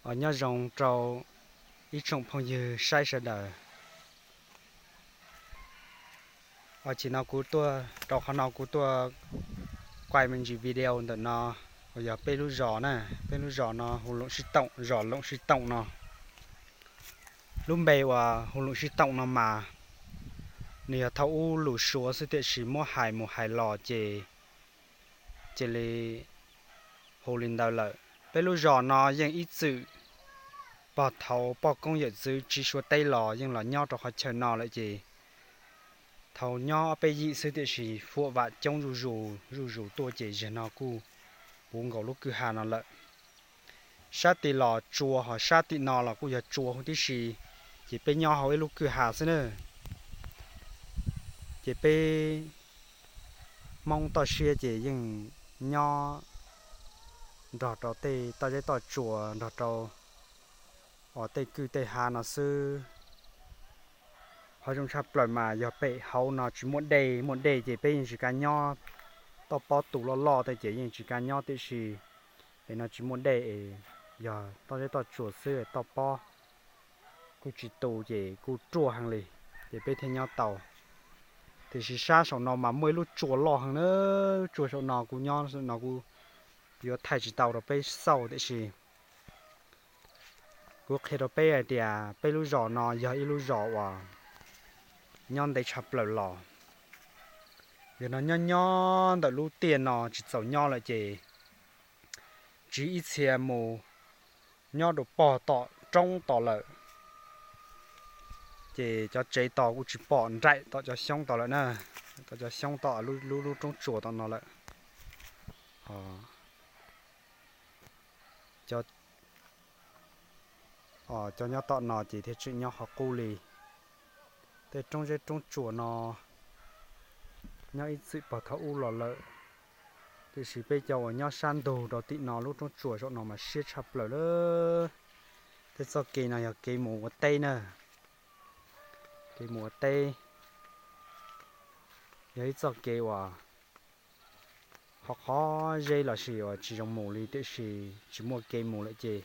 Nyob zoo rau ib tsoom phooj ywg saib sawv daws. Os, chim no kuv tuaj rau qhov no kuv tuaj kuaj me ntsis video ntawm no uas yog peb lub zos na, peb lub zos no hu Loom Sib Toom, zos Loom Sib Toom no. Lub npe uas hu Loom Sib Toom no mas nws yog thaum ub lus Suav xwb tiam sis muab hais mus hais los ces cia li hu li ntawd lawm. Peb lub zos no yeej ib txwm pog thaud poj koob yawm txwv tsiv Suav teb los yeej los nyob rau qhov chaw no lawm ces thaum nyob ob peb yim xwb tiam sis fuam vam coob zuj zus zuj zus tuaj ces zaum no kuj puv nkaus lub kwj ha no lawm. Sab tim los tsua ho sab tim no los kuj yog tsua huv tib si, ces peb nyob hauv ib lub kwj ha xwb na. Ces peb Hmoob toj siab ces yeej nyob nrog rau tej toj zeb toj tsua nrog rau uas tej kwj tej ha no xwb. Qhov zoo tshaj plaws mas yog pem hauv no tsis muaj dej, muaj dej ces peb yeej tsis kav nyob, toj pob tu loj loj tej ces yeej tsis kav nyob tiam sis pem no tsis muaj dej es yog toj zeb toj tsua xwb, toj pob kuj tsis tu ces kuj ruaj heev li, ces peb thiaj nyob tau. Tiam sis sab saum no mas muaj ib lub tsua loj heev na, tsua saum no kuv nyob no kuv yuav thaij tsis tau rau peb xauj tiam sis kuv qhia rau peb hais tias peb lub zos no yog ib lub zos uas nyob ntev tshaj plaws los. Yog no nyob nyob ntawm lub tiaj no tsis txaus nyob lawm ces tsiv ib txhia mus nyob rau pog tom roob tod lawm. Ces cov tsev tod kuj tsis pom, nraim tom cov xyoob tod lawm na, tom cov xyoob tom lub lub roob tsua tom no lawm. Cov nyob tom no ces thiaj tseem nyob qhov qub li. Tej roob zeb roob tsua no nyob ib txwm pog thaum ub los lawm, tiam sis peb cov uas nyob sab ntug rau tim no lub roob tsua saum no mas siab tshaj plaws lawm. Tej txoj kev no yog kev mus ua teb na, kev mus ua teb. Yog ib txoj kev uas qhov qhov zeb los sis uas tsis zoo mus li tiam sis tsis muaj kev mus lawm ces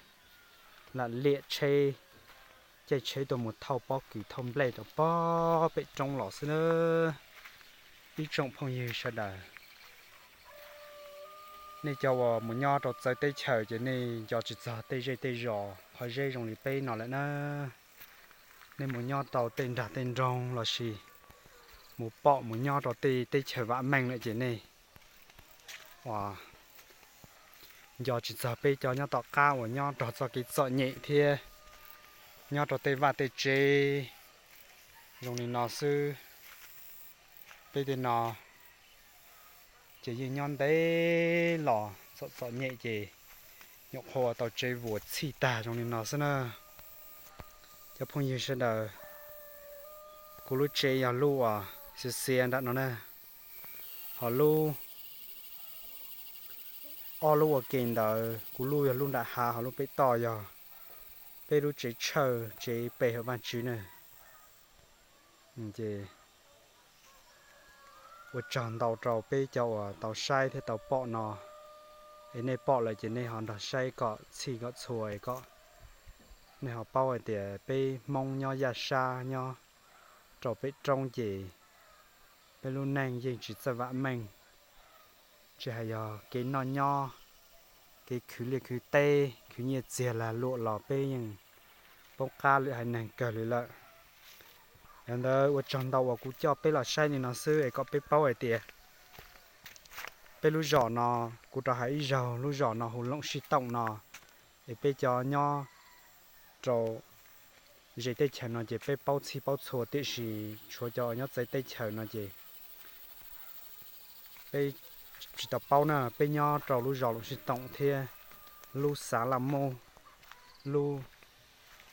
lam liam tsheb, caij tsheb tuaj mus thauj pob kws thauj nplej rau pog pem roob los xwb na. Ib tsoom phooj ywg sawv daws, nej cov uas mus nyob rau txawv teb chaws ces nej nco tsis txog tej zej tej zos qhov zeb zoo li peb no lawm na. Nej mus nyob rau tej nrag tej nroog los sis mus pom mus nyob rau tej teb chaws vam meej lawm ces nej nco tsis txog peb cov nyob tom qab uas nyob nrog txoj kev txom nyem thiab nyob rau tej vaj tej tsev zoo li no xwb. Peb tej no ces yeej nyob ntev los txom txom nyem ces nyuam qhuav tau tsev vuas txhij tag zoo li no xwb na. Cov phooj ywg sawv daws, kuv lub tsev yog lub uas xiav xiav nram no na, ho lub, ob lub ua ke ntawd kuv lub yog lub nram hav ho lub pem toj yog peb lub tsev tshawj tsev pe hawm Vajtswv na. Ces ua tsaug ntau rau peb cov uas tau saib thiab tau pom no, es nej pom lawm ces nej ho nrog saib kom txhij kom txhua es kom nej ho paub hais tias peb Hmoob nyob yaj sab nyob rau pem roob ces peb lub neej yeej tsis txawj vam meej, tsis hais yog kev noj nyob, kev khwv liaj khwv teb khwv nyiaj txiag lag luam los peb yeej poob qab lwm haiv neeg kawg li lawm. Yog ntawd ua tsaug ntau uas kuv coj peb los saib li no xwb es kom peb paub hais tias peb lub zos no, kuv rov hais ib zaug, lub zos no hu Loom Sij Toom no, es peb cov nyob rau ze teb chaws no ces peb paub txhij paub txhua tiam sis tshuav cov nyob txawv teb chaws no ces peb tsis tau paub na. Peb nyob rau lub zos Loom Sij Toom thiab lub xav Laj Mub, lub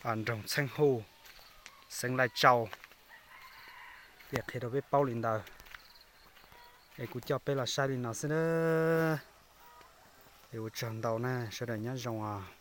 nroog Txheeb Huj, xeev Lais Tsau, es qhia rau peb paub li ntawd. Es kuv coj peb los saib li no xwb na. Es ua tsaug ntau na, sawv daws nyob zoo os.